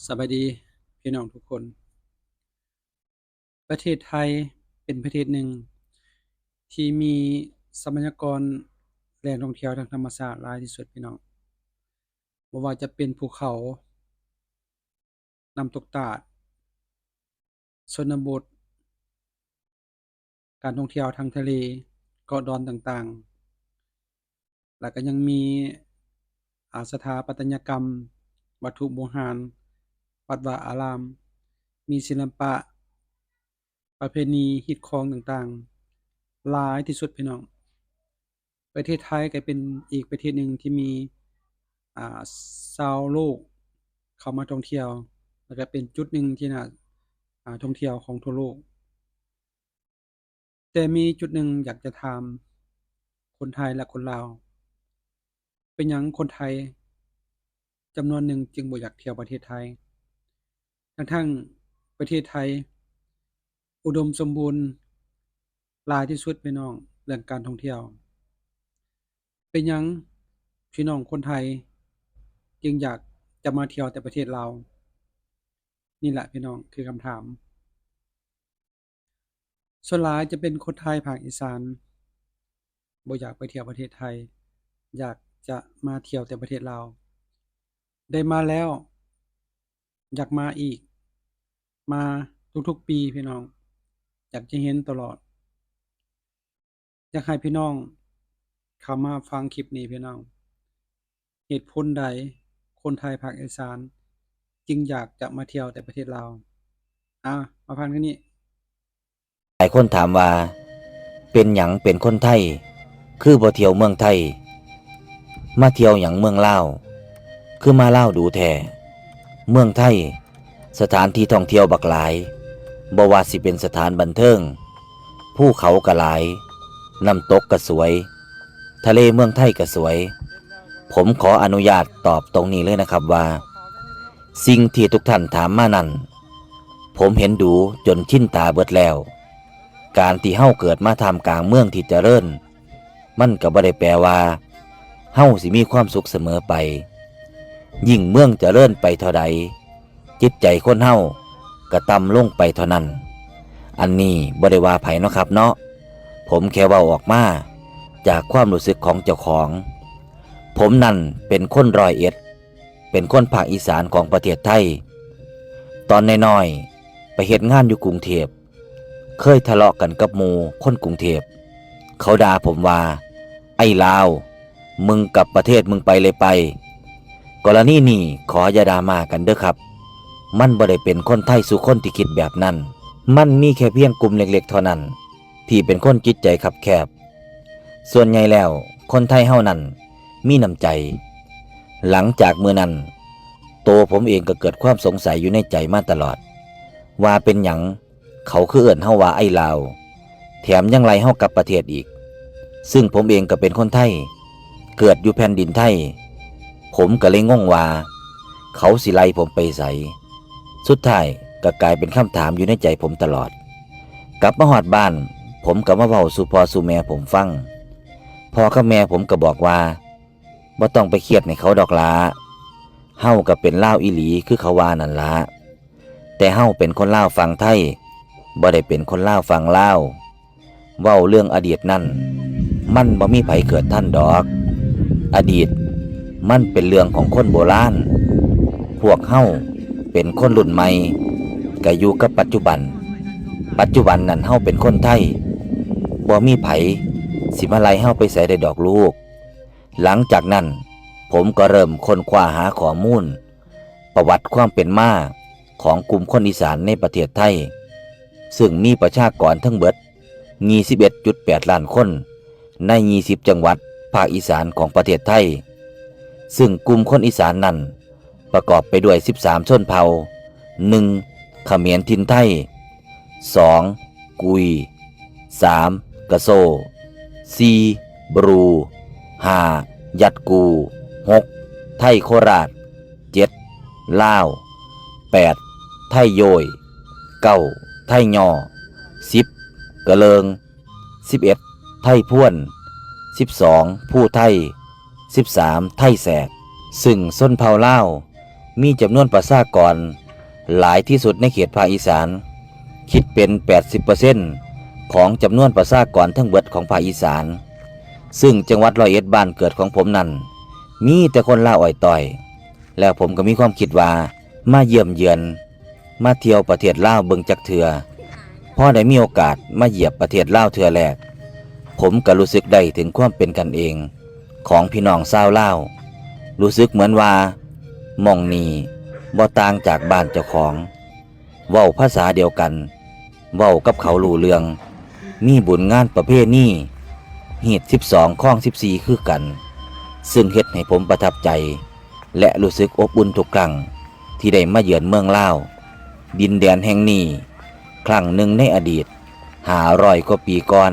ສະບາຍດີພີ່ນ້ອງທຸກຄົນ. ປະເທດໄທເປັນປະເທດໜຶ່ງທີ່ມີຊັບພະຍາກອນແຫຼ່ງທ່ອງທ່ຽວທາງທຳມະຊາດຫຼາຍທີ່ສຸດພີ່ນ້ອງ, ບໍ່ວ່າຈະເປັນພູເຂົາ, ນ້ຳຕົກຕາດ, ຊົນນະບົດ, ການທ່ອງທ່ຽວທາງທະເລ, ເກາະດອນຕ່າງໆ, ແລ້ວກໍຍັງມີ ອາ ສະຖາປັດຕະຍະກຳ, ວັດຖຸໂບຮານ, ວັດວາອາຣາມ, ມີສິລະປະ, ປະເພນີ, ຮີດຄອງຕ່າງໆ ຫຼາຍທີ່ສຸດພີ່ນ້ອງ. ປະເທດໄທກໍເປັນອີກປະເທດໜຶ່ງທີ່ມີ ອາ ຊາວໂລກເຂົ້າມາທ່ອງທ່ຽວ ແລ້ວກໍເປັນຈຸດໜຶ່ງທີ່ໜ້າ ອາ ທ່ອງທ່ຽວຂອງທົ່ວໂລກ. ແຕ່ມີຈຸດໜຶ່ງຢາກຈະຖາມຄົນໄທ ແລະ ຄົນລາວ, ເປັນຫຍັງຄົນໄທຈຳນວນໜຶ່ງຈຶ່ງບໍ່ຢາກທ່ຽວປະເທດໄທ ທັງໆປະເທດໄທອຸດົມສົມບູນຫຼາຍທີ່ສຸດພີ່ນ້ອງ ເລື່ອງການທ່ອງທ່ຽວ? ເປັນຫຍັງພີ່ນ້ອງຄົນໄທຈຶ່ງຢາກຈະມາທ່ຽວແຕ່ປະເທດລາວ? ນີ້ແຫຼະພີ່ນ້ອງ ຄືຄຳຖາມ. ສ່ວນຫຼາຍຈະເປັນຄົນໄທພາກອີສານ ບໍ່ຢາກໄປທ່ຽວປະເທດໄທ, ຢາກຈະມາທ່ຽວແຕ່ປະເທດລາວ. ໄດ້ມາແລ້ວ ຢາກມາອີກ, ມາທຸກໆປີພີ່ນ້ອງ, ຢາກຈະເຫັນຕະຫຼອດ. ຢາກໃຫ້ພີ່ນ້ອງເຂົ້າມາຟັງຄລິບນີ້ພີ່ນ້ອງ, ເຫດຜົນໃດຄົນໄທພາກອີສານຈຶ່ງຢາກຈະມາທ່ຽວແຕ່ປະເທດລາວ? ອາ ມາຟັງທາງນີ້. ຫຼາຍຄົນຖາມວ່າ ເປັນຫຍັງເປັນຄົນໄທຄືບໍ່ທ່ຽວເມືອງໄທ? ມາທ່ຽວຫຍັງເມືອງລາວ? ຄືມາລາວດູແທ້? ເມືອງໄທ ສະຖານທີ່ທ່ອງທ່ຽວບັກຫຼາຍ, ບໍ່ວ່າຊິເປັນສະຖານບັນເທີງ, ພູເຂົາກະຫຼາຍ, ນ້ຳຕົກກະສວຍ, ທະເລເມືອງໄທກະສວຍ. ຜົມຂໍອະນຸຍາດຕອບຕົງນີ້ເລີຍນະຄັບວ່າ ສິ່ງທີ່ທຸກທ່ານຖາມມານັ້ນ ຜົມເຫັນດູຈົນຊິນຕາເບິດແລ້ວ. ການທີ່ເຮົາເກີດມາທ່າມກາງເມືອງທີ່ຈະເລີນ ມັນກໍບໍ່ໄດ້ແປວ່າເຮົາຊິມີຄວາມສຸກສະເໝີໄປ. ຍິ່ງເມືອງຈະເລີນໄປເທົ່າໃດ, ຈິດໃຈຄົນເຮົາກໍຕ່ຳລົງໄປເທົ່ານັ້ນ. ອັນນີ້ບໍ່ໄດ້ວ່າໃຜເນາະຄັບເນາະ, ຜົມແຄ່ເວົ້າອອກມາຈາກຄວາມຮູ້ສຶກຂອງເຈົ້າຂອງ. ຜົມນັ້ນເປັນຄົນຮ້ອຍເອັດ, ເປັນຄົນພາກອີສານຂອງປະເທດໄທ. ຕອນນ້ອຍໆ ໄປເຮັດງານຢູ່ກຸງເທບ, ເຄີຍທະເລາະກັນກັບໝູ່ຄົນກຸງເທບ. ເຂົາດ່າຜົມວ່າ ໄອ້ລາວ, ມຶງກັບປະເທດມຶງໄປເລີຍໄປ. ກໍລະນີນີ້ຂໍຢ່າດຣາມາກັນເດີຄັບ. ມັນບໍ່ໄດ້ເປັນຄົນໄທສູ່ຄົນທີ່ຄິດແບບນັ້ນ. ມັນມີແຄ່ພຽງກຸ່ມເລັກໆເທົ່ານັ້ນ ທີ່ເປັນຄົນຈິດໃຈຄັບແຄບ. ສ່ວນໃຫຍ່ແລ້ວ ຄົນໄທເຮົານັ້ນມີນ້ຳໃຈ. ຫຼັງຈາກມື້ນັ້ນ ໂຕຜົມເອງກໍເກີດຄວາມສົງໄສຢູ່ໃນໃຈມາຕະຫຼອດ ວ່າເປັນຫຍັງ ເຂົາຄືເອີ້ນເຮົາວ່າໄອ້ລາວ, ແຖມຍັງໄລ່ເຮົາກັບປະເທດອີກ, ຊຶ່ງຜົມເອງກໍເປັນຄົນໄທ, ເກີດຢູ່ແຜ່ນດິນໄທ. ຜົມກໍເລີຍງົງວ່າ ເຂົາຊິໄລ່ຜົມໄປໃສ? ສຸດທ້າຍກໍກາຍເປັນຄຳຖາມຢູ່ໃນໃຈຜົມຕະຫຼອດ. ກັບມາຮອດບ້ານ, ຜົມກໍມາເວົ້າສູ່ພໍ່ສູ່ແມ່ຜົມຟັງ. ພໍ່ກັບແມ່ຜົມກໍບອກວ່າ ບໍ່ຕ້ອງໄປຄຽດໃຫ້ເຂົາດອກຫຼ້າ, ເຮົາກໍເປັນລາວອີ່ຫຼີຄືເຂົາວ່ານັ້ນລະ. ແຕ່ເຮົາເປັນຄົນລາວຝັ່ງໄທ, ບໍ່ໄດ້ເປັນຄົນລາວຝັ່ງລາວ. ເວົ້າເລື່ອງອະດີດນັ້ນ, ມັນບໍ່ມີໃຜເກີດທັນດອກ. ອະດີດມັນເປັນເລື່ອງຂອງຄົນໂບລານ. ພວກເຮົາເປັນຄົນລຸ້ນໃໝ່, ກະຢູ່ກັບປັດຈຸບັນ. ປັດຈຸບັນນັ້ນເຮົາເປັນຄົນໄທ, ບໍ່ມີໃຜຊິມາໄລ່ເຮົາໄປໃສໄດ້ດອກລູກ. ຫຼັງຈາກນັ້ນ, ຜົມກໍເລີ່ມຄົ້ນຄວ້າຫາຂໍ້ມູນ ປະຫວັດຄວາມເປັນມາຂອງກຸ່ມຄົນອີສານໃນປະເທດໄທ, ຊຶ່ງມີປະຊາກອນທັງເບິດ ຊາວເອັດຈຸດແປດລ້ານຄົນ ໃນຊາວເອັດຈັງຫວັດພາກອີສານຂອງປະເທດໄທ, ຊຶ່ງກຸ່ມຄົນອີສານນັ້ນປະກອບໄປດ້ວຍສິບສາມຊົນເຜົ່າ, ໜຶ່ງ ຂະເໝນຖິ່ນໄທ, ສອງ ກຸຍ, ສາມ ກະໂຊ, ສີ່ ບຣູ, ຫ້າ ຍັດກູ, ຫົກ ໄທໂຄລາດ, ເຈັດ ລາວ, ແປດ ໄທໂຍຍ, ເກົ້າ ໄທຍໍ, ສິບ ກະເລີງ, ສິບເອັດ ໄທພວນ, ສິບສອງ ພູໄທ, ສິບສາມ ໄທແສກ. ຊຶ່ງຊົນເຜົ່າລາວ ມີຈຳນວນປະຊາກອນຫຼາຍທີ່ສຸດໃນເຂດພາກອີສານ, ຄິດເປັນ ແປດສິບເປີເຊັນ ຂອງຈຳນວນປະຊາກອນທັງເບິດຂອງພາກອີສານ, ຊຶ່ງຈັງຫວັດຮ້ອຍເອັດ ບ້ານເກີດຂອງຜົມນັ້ນ ມີແຕ່ຄົນລາວອ້ອຍຕ້ອຍ. ແລ້ວຜົມກໍມີຄວາມຄິດວ່າ ມາຢ້ຽມເຢືອນ ມາທ່ຽວປະເທດລາວເບິ່ງຈັກເທື່ອ. ພໍໄດ້ມີໂອກາດມາຢຽບປະເທດລາວເທື່ອແລກ, ຜົມກໍຮູ້ສຶກໄດ້ເຖິງຄວາມເປັນກັນເອງຂອງພີ່ນ້ອງຊາວລາວ. ຮູ້ສຶກເໝືອນວ່າໝ່ອງນີ້ບໍ່ຕ່າງຈາກບ້ານເຈົ້າຂອງ, ເວົ້າພາສາດຽວກັນ, ເວົ້າກັບເຂົາຮູ້ເລື່ອງ, ມີບຸນງານປະເພນີຮີດສິບສອງຄອງສິບສີ່ຄືກັນ, ຊຶ່ງເຮັດໃຫ້ຜົມປະທັບໃຈ ແລະ ຮູ້ສຶກອົບອຸ່ນທຸກຄັ້ງທີ່ໄດ້ມາເຢືອນເມືອງລາວ. ດິນແດນແຫ່ງນີ້ ຄັ້ງໜຶ່ງໃນອະດີດ ຫ້າຮ້ອຍກວ່າປີກ່ອນ,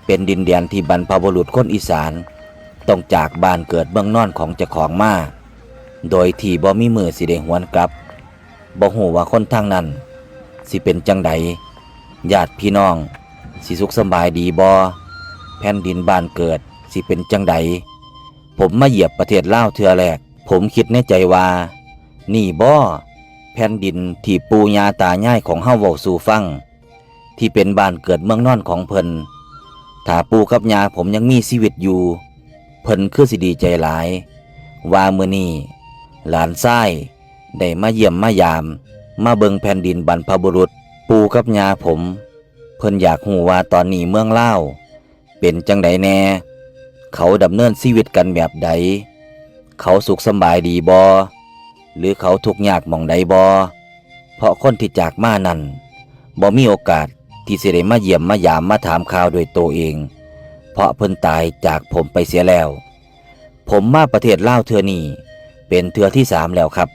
ເປັນດິນແດນທີ່ບັນພະບຸລຸດຄົນອີສານຕ້ອງຈາກບ້ານເກີດເມືອງນອນຂອງເຈົ້າຂອງມາ ໂດຍທີ່ບໍ່ມີມື້ຊິໄດ້ຫວນກັບ. ບໍ່ຮູ້ວ່າຄົນທາງນັ້ນຊິເປັນຈັ່ງໃດ, ຍາດພີ່ນ້ອງຊິສຸກສຳບາຍດີບໍ່, ແຜ່ນດິນບ້ານເກີດຊິເປັນຈັ່ງໃດ. ຜົມມາຢຽບປະເທດລາວເທື່ອແລກ, ຜົມຄິດໃນໃຈວ່າ ນີ້ບໍ ແຜ່ນດິນທີ່ປູ່ຍ່າຕາຍາຍຂອງເຮົາເວົ້າສູ່ຟັງ ທີ່ເປັນບ້ານເກີດເມືອງນອນຂອງເພິ່ນ. ຖ້າປູ່ກັບຍ່າຜົມຍັງມີຊີວິດຢູ່, ເພິ່ນຄືຊິດີໃຈຫຼາຍ ວ່າມື້ນີ້ຫຼານຊາຍໄດ້ມາຢ້ຽມມາຢາມ, ມາເບິ່ງແຜ່ນດິນບັນພະບຸລຸດ. ປູ່ກັບຍ່າຜົມ ເພິ່ນຢາກຮູ້ວ່າຕອນນີ້ເມືອງລາວເປັນຈັ່ງໃດແດ່, ເຂົາດຳເນີນຊີວິດກັນແບບໃດ, ເຂົາສຸກສຳບາຍດີບໍ່ ຫຼື ເຂົາທຸກຍາກໝ່ອງໃດບໍ່? ເພາະຄົນທີ່ຈາກມານັ້ນ ບໍ່ມີໂອກາດທີ່ຊິໄດ້ມາຢ້ຽມມາຢາມມາຖາມຂ່າວດ້ວຍໂຕເອງ, ເພາະເພິ່ນຕາຍຈາກຜົມໄປເສຍແລ້ວ. ຜົມມາປະເທດລາວເທື່ອນີ້ເປັນເທື່ອທີສາມແລ້ວຄັບ.